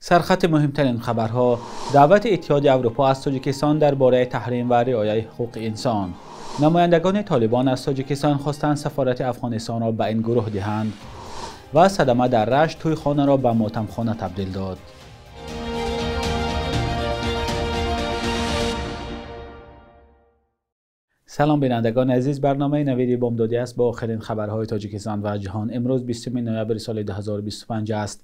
Сархати муҳимтарин хабарҳо: даъвати Иттиҳоди Аврупо аз Тоҷикистон дар бораи таҳрим ва риояи ҳуқуқи инсон. Намояндагони Толибон аз Тоҷикистон хостанд сафорати Афғонистонро ба ин гурӯҳ диҳанд. Ва садама дар Рашт тӯйхонаро ба мотамхона табдил дод. Салом бинандагони азиз, барномаи Навиди Бомдодӣ аст бо охирин хабарҳои Тоҷикистон ва ҷаҳон. Имрӯз 20 ноябри соли 2025 аст.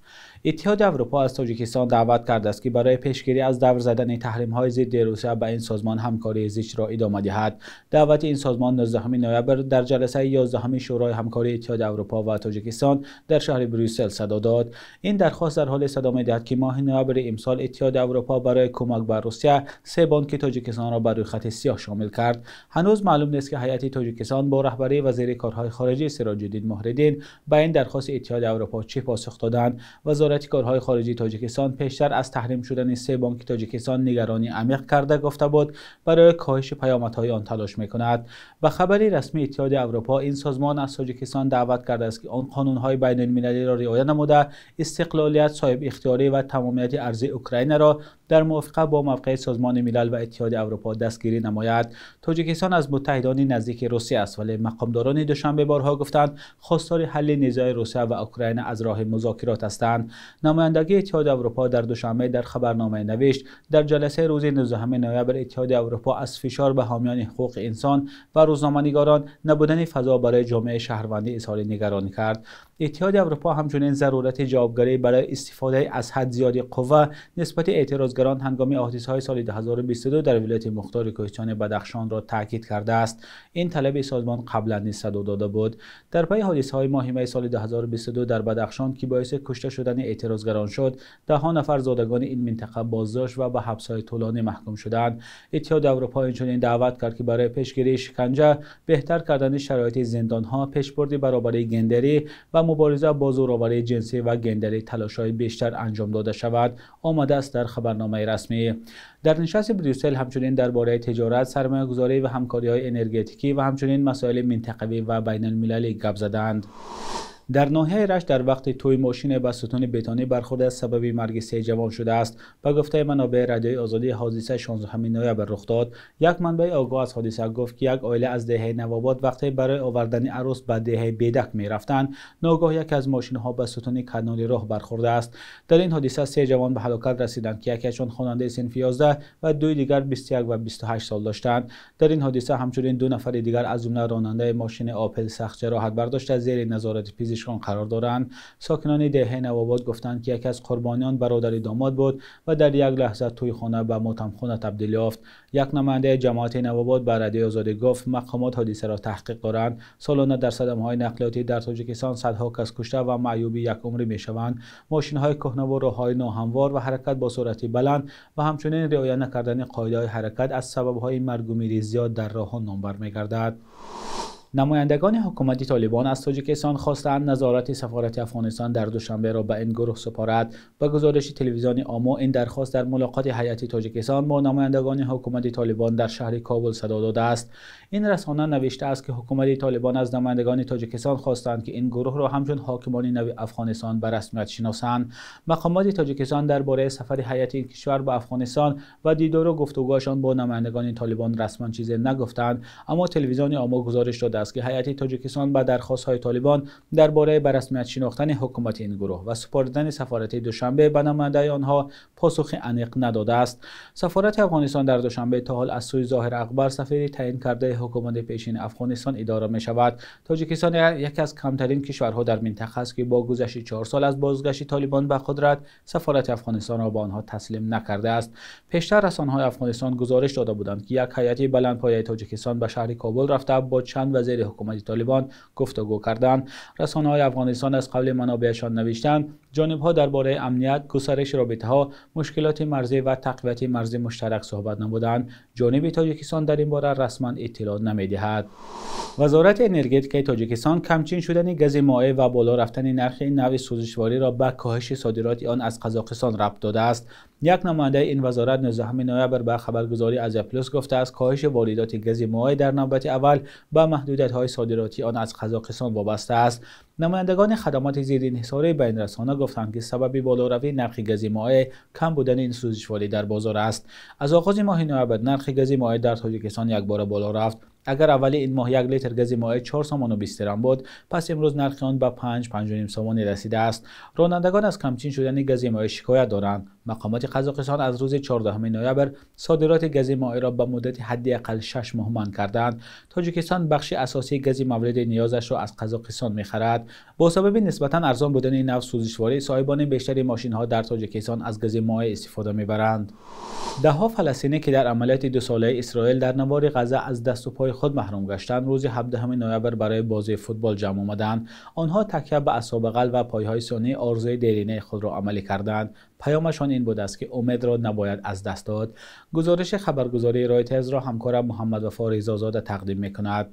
Иттиҳоди Аврупо аз Тоҷикистон даъват кардааст, ки барои пешгирӣ аз давр задани таҳримҳои зидди Русия ба ин созмон ҳамкории зичро идома диҳад. Даъвати ин созмон 19 ноябр дар ҷаласаи 11 Шӯрои ҳамкории Иттиҳоди Аврупо ва Тоҷикистон дар шаҳри Брюссел садо дод. Ин дархост дар ҳоле садо медиҳад, ки моҳи ноябри имсол Иттиҳоди Аврупо барои кӯмак ба Русия се бонки Тоҷикистонро ба рӯйхати сиёҳ шомил кард. Ҳанӯз маълум нест, ки ҳайати Тоҷикистон бо раҳбарии вазири корҳои хориҷӣ Сироҷиддин Муҳриддин ба ин дархости Иттиҳоди Аврупо чӣ посух доданд. Вазорати корҳои хориҷии Тоҷикистон пештар аз таҳрим шудани се бонки Тоҷикистон нигаронии амиқ карда гуфта буд, барои коҳиши паёмадҳои он талош мекунад. Ба хабари расмии Иттиҳоди Аврупо, ин созмон аз Тоҷикистон даъват кардааст, ки он қонунҳои байналмилалиро риоя намуда, истиқлолият, соҳибихтиёрӣ ва тамомияти арзии Украинаро дар мувофиқа бо мавқеи Созмони Милал ва Иттиҳоди Аврупо дастгирӣ намояд. Тоҷикистон аз муттаҳидони наздики Русия аст, вале мақомдорони Душанбе борҳо гуфтанд, хостори ҳалли низои Русия ва Украина аз роҳи музокирот ҳастанд. Намояндагии Иттиҳоди Аврупо дар Душанбе дар хабарномае навишт, дар ҷаласаи рӯзи 19 ноябр Иттиҳоди Аврупо аз фишор ба ҳомиёни ҳуқуқи инсон ва рӯзноманигорон, набудани фазо барои ҷомеаи шаҳрвандӣ изҳори нигаронӣ кард. Иттиҳоди Аврупо ҳамчунин зарурати ҷавобгарӣ барои истифодаи аз ҳад зиёди қувва нисбати эътирозгарон ҳангоми ҳодисаҳои соли 2022 дар вилояти мухтори Кӯҳистони Бадахшонро таъкид кардааст. Ин талаби созмон қаблан низ садо дода буд. Дар пайи ҳодисаҳои моҳи майи соли 2022 дар Бадахшон, ки боиси кушта шудани эътирозгарон шуд, даҳҳо нафар зодагони ин минтақа боздошт ва ба ҳабсҳои тӯлонӣ маҳкум шуданд. Иттиҳоди Аврупо инчунин даъват кард, ки барои пешгирии шиканҷа, беҳтар кардани шароити зиндонҳо, пешбурди баробарии гендерӣ ва мубориза бо зӯроварии ҷинсӣ ва гендерӣ талошҳои бештар анҷом дода шавад, омадааст дар хабарномаи расмӣ. Дар нишасти Брюссел ҳамчунин дар бораи тиҷорат, сармоягузорӣ ва ҳамкориҳои энергетикӣ ва ҳамчунин масоили минтақавӣ ва байналмилалӣ гап заданд. Дар ноҳияи Рашт дар вақти тӯй мошине ба сутуни бетонӣ бархӯрда сабаби марги се ҷавон шудааст. Ба гуфтаи манобеи Радиои Озодӣ, ҳодиса 16 ноябр рух дод. Як манбаи огоҳ аз ҳодиса гуфт, ки як оила аз деҳаи Навобод вақте барои овардани арӯс ба деҳаи Бедак мерафтанд, ногоҳ яке аз мошинҳо ба сутуни канори роҳ бархӯрдааст. Дар ин ҳодиса се ҷавон ба ҳалокат расиданд, ки якеашон хонандаи синфи 11 ва дуи дигар 21 ва 28 сол доштанд. Дар ин ҳодиса ҳамчунин ду нафари дигар аз ҷумла ронандаи мошини Опел сахт ҷароҳат бардошта зери назорати пизишкон қарор доранд. Сокинони деҳаи Навобод гуфтанд, ки яке аз қурбониён бародари домод буд ва дар як лаҳза тӯйхона ба мотамхона табдил ёфт. Як намояндаи ҷамоати Навобод ба Радиои Озодӣ гуфт, мақомот ҳодисаро таҳқиқ доранд. Солона дар садамаҳои нақлиётӣ дар Тоҷикистон садҳо кас кушта ва маъюби якумрӣ мешаванд. Мошинҳои кӯҳна ва роҳҳои ноҳамвор ва ҳаракат бо суръати баланд ва ҳамчунин риоя накардани қоидаҳои ҳаракат аз сабабҳои маргу мири зиёд дар роҳҳо номбар мегардад. Намояндагони ҳукумати Толибон аз Тоҷикистон хостаанд назорати сафорати Афғонистон дар Душанберо ба ин гурӯҳ супорад. Ба гузориши телевизиони Омо, ин дархост дар мулоқоти ҳайати Тоҷикистон бо намояндагони ҳукумати Толибон дар шаҳри Кобул садо додааст. Ин расона навиштааст, ки ҳукумати Толибон аз намояндагони Тоҷикистон хостанд, ки ин гурӯҳро ҳамчун ҳокимони нави Афғонистон ба расмият шиносанд. Мақомоти Тоҷикистон дар бораи сафари ҳайати ин кишвар ба Афғонистон ва дидору гуфтугӯашон бо намояндагони Толибон расман чизе нагуфтанд, аммо телевизиони Омо гузориш додааст, ки ҳайати Тоҷикистон ба дархостҳои Толибон дар бораи ба расмият шинохтани ҳукумати ин гурӯҳ ва супоридани сафорати Душанбе ба намояндаи онҳо посухи аниқ надодааст. Сафорати Афғонистон дар Душанбе то ҳол аз сӯи Зоҳир Акбар, сафири таъин кардаи ҳукумати пешини Афғонистон, идора мешавад. Тоҷикистон яке аз камтарин кишварҳо дар минтақа аст, ки бо гузашти 4 сол аз бозгашти Толибон ба қудрат сафорати Афғонистонро ба онҳо таслим накардааст. Пештар расонаҳои Афғонистон гузориш дода буданд, ки як ҳайати баландпояи Тоҷикистон ба шаҳри Кобул рафта бо чанд вазири ҳукумати Толибон гуфтугӯ карданд. Расонаҳои Афғонистон аз қавли манобеашон навиштанд, ҷонибҳо дар бораи амният, густариши робитаҳо, мушкилоти марзӣ ва тақвияти марзи муштарак суҳбат намуданд. Ҷониби Тоҷикистон дар ин бора расман иттилоъ намедиҳад. Вазорати энергетикаи Тоҷикистон камчин шудани гази моеъ ва боло рафтани нархи нави сӯзишвориро ба коҳиши содироти он аз Қазоқистон рабт додааст. Як намояндаи ин вазорат 19 ноябр ба хабаргузории Азия Плюс гуфтааст, коҳиши воридоти гази моеъ дар навбати аввал ба маҳдудиятҳои маҳдудиятҳои содиротии он аз Қазоқистон вобаста аст. Намояндагони хадамоти зеринҳисорӣ ба ин расона гуфтанд, ки сабаби болоравии нархи гази моеъ кам будани ин сӯзишворӣ дар бозор аст. Аз оғози моҳи ноябр нархи гази моеъ дар Тоҷикистон якбора боло рафт. Агар аввали ин моҳ 1 литр гази моеъ 4 сомону 20 тирам буд, пас имрӯз нархи он ба 5-5,5 сомонӣ расидааст. Ронандагон аз камчин шудани гази моеъ шикоят доранд. Мақомоти Қазоқистон аз рӯзи 14 ноябр содироти гази моеъро ба муддати ҳадди ақал 6 моҳ манъ карданд. Тоҷикистон бахши асосии гази мавриди ниёзашро аз Қазоқистон мехарад. Бо сабаби нисбатан арзон будани ин навъ сӯзишворӣ, соҳибони бештари мошинҳо дар Тоҷикистон аз гази моеъ истифода мебаранд. Даҳҳо фаластинӣ, ки дар амалиёти дусолаи Исроил дар навори Ғазза аз дасту пои худ маҳрум гаштанд, рӯзи 17 ноябр барои бозии футбол ҷамъ омаданд. Онҳо такя ба асобағал ва пойҳои сунъӣ орзуи деринаи худро амалӣ карданд. Паёмашон ин будааст, ки умедро набояд аз даст дод. Гузориши хабаргузории Ройтерзро ҳамкорам Муҳаммад Вафо Ризозода тақдим мекунад.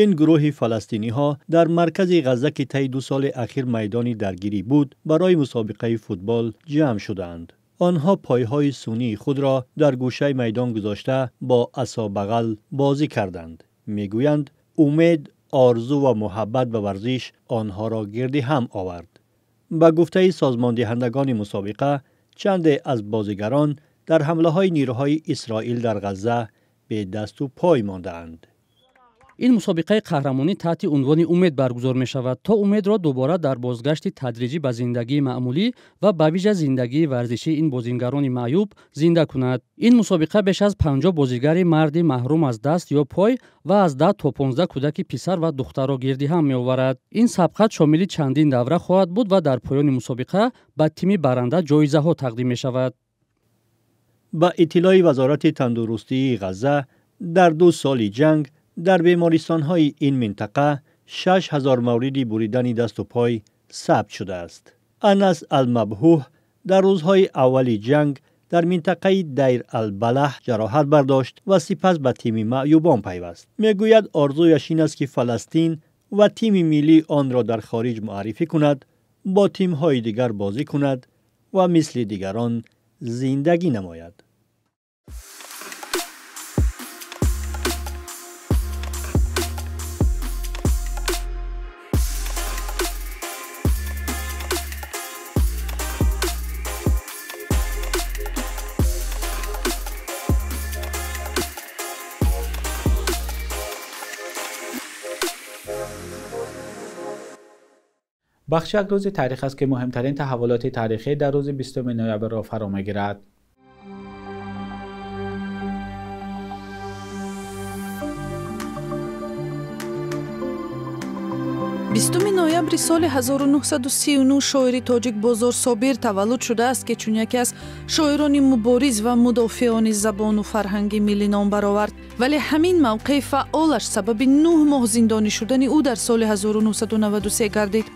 Ин гурӯҳи фаластиниҳо дар маркази Ғазза, ки таи 2 соли ахир майдони даргирӣ буд, барои мусобиқаи футбол ҷамъ шуданд. Онҳо пойҳои сунъии худро дар гӯшаи майдон гузошта бо асобағал бозӣ карданд. Мегӯянд, умед, орзу ва муҳаббат ба варзиш онҳоро гирди ҳам овард. Ба гуфтаи созмондиҳандагони мусобиқа, чанде аз бозигарон дар ҳамлаҳои нерӯҳои Исроил дар Ғазза бе дасту пой мондаанд. Ин мусобиқаи қаҳрамонӣ таҳти унвони умед баргузор мешавад, то умедро дубора дар бозгашти тадриҷӣ ба зиндагии маъмулӣ ва ба вижа зиндагии варзишии ин бозингарони маъюб зинда кунад. Ин мусобиқа беш аз 50 бозигари марди маҳрум аз даст ё пой ва аз 10 то 15 кӯдаки писар ва духтарро гирди ҳам меоварад. Ин сабқат шомили чандин давра хоҳад буд ва дар поёни мусобиқа ба тими баранда ҷоизаҳо тақдим мешавад. Ба иттилои Вазорати тандурустии Ғазза, дар 2 соли ҷанг дар бемористонҳои ин минтақа 6000 мавриди буридани дасту пой сабт шудааст. Анас Алмабҳуҳ дар рӯзҳои аввали ҷанг дар минтақаи Дайр Албалаҳ ҷароҳат бардошт ва сипас ба тими маъюбон пайваст. Мегӯяд, орзуяш ин аст, ки Фаластин ва тими миллии онро дар хориҷ муаррифӣ кунад, бо тимҳои дигар бозӣ кунад ва мисли дигарон зиндагӣ намояд. Бахши як рӯзи таърих аст, ки муҳимтарин таҳаввулоти таърихӣ дар рӯзи 20 ноябрро фаро мегирад. Бистуми ноябри соли 1939 шоири тоҷик Бозор Собир таваллуд шудааст, ки чун яке аз шоирони мубориз ва мудофеони забону фарҳанги миллӣ ном баровард. Вале ҳамин мавқеи фаъолаш сабаби 9 моҳ зиндонӣ шудани ӯ дар соли 1993 гардид.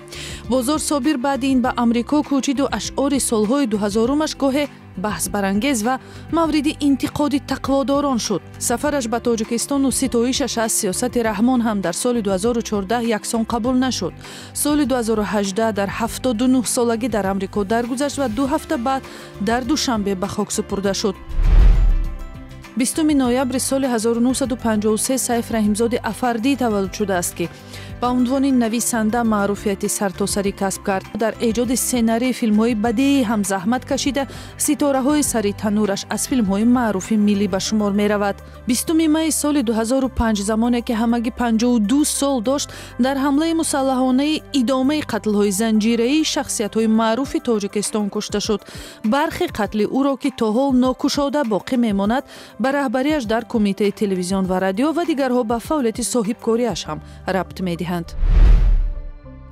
Бозор Собир баъди ин ба Амрико кӯчиду ашъори солҳои 2000-умаш гоҳе баҳсбарангез ва мавриди интиқоди тақводорон шуд. Сафараш ба Тоҷикистону ситоишаш аз сиёсати Раҳмон ҳам дар соли 2014 яксон қабул нашуд. Соли 2018 дар 79 солагӣ дар Амрико даргузашт ва 2 ҳафта баъд дар Душанбе ба хок супурда шуд. 20 ноябри соли 1953 Сайф Раҳимзоди Афардӣ таваллуд шудааст, ки ба унвони нависанда маъруфияти сартосарӣ касб кард. Дар эҷоди сценарии филмҳои бадеӣ ҳам заҳмат кашида, ситораҳои сари танӯраш аз филмҳои маъруфи миллӣ ба шумор меравад. 20 майи соли 2005, замоне ки ҳамагӣ 52 сол дошт, дар ҳамлаи мусаллаҳонаи идомаи қатлҳои занҷираии шахсиятҳои маъруфи Тоҷикистон кушта шуд. Бархи қатли ӯро, ки то ҳол нокушода боқӣ мемонад, ба раҳбарияш дар Кумитаи телевизион ва радио ва дигарҳо ба фаъолияти соҳибкориаш ҳам рабт медиҳанд.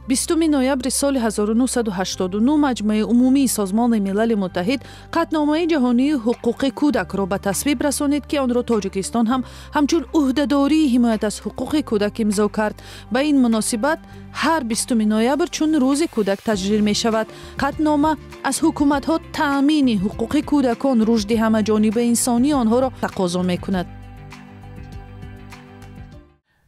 20 ноябри соли 1989 Маҷмаи умумии Созмони Милали Муттаҳид қатъномаи ҷаҳонии ҳуқуқи кӯдакро ба тасвиб расонид, ки онро Тоҷикистон ҳам ҳамчун ӯҳдадории ҳимоят аз ҳуқуқи кӯдак имзо кард. Ба ин муносибат ҳар 20 ноябр чун рӯзи кӯдак таҷлил мешавад. Қатънома аз ҳукуматҳо таъмини ҳуқуқи кӯдакон, рушди ҳамаҷонибаи инсонии онҳоро тақозо мекунад.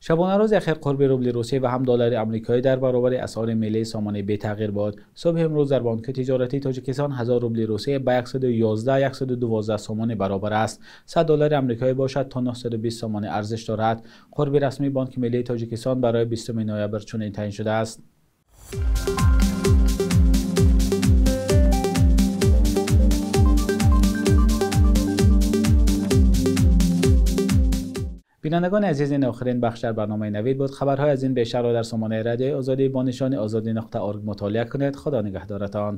Шабонарӯзи ахир қурби рубли Русия ва ҳам доллари амрикоӣ дар баробари асъори миллии сомонӣ бетағйир буд. Субҳи имрӯз дар Бонки тиҷоратии Тоҷикистон 1000 рубли Русия ба 111-112 сомонӣ баробар аст. 100 доллари амрикоӣ бошад то 920 сомонӣ арзиш дорад. Қурби расмии Бонки миллии Тоҷикистон барои 20 ноябр чунин таъин шудааст. Бинандагони азиз, ин охирин бахш дар барномаи Навид буд. Хабарҳои аз ин бештарро дар сомонаи радиои Озодӣ бо нишони ozodi.org мутолиа кунед. Худо нигаҳдоратон.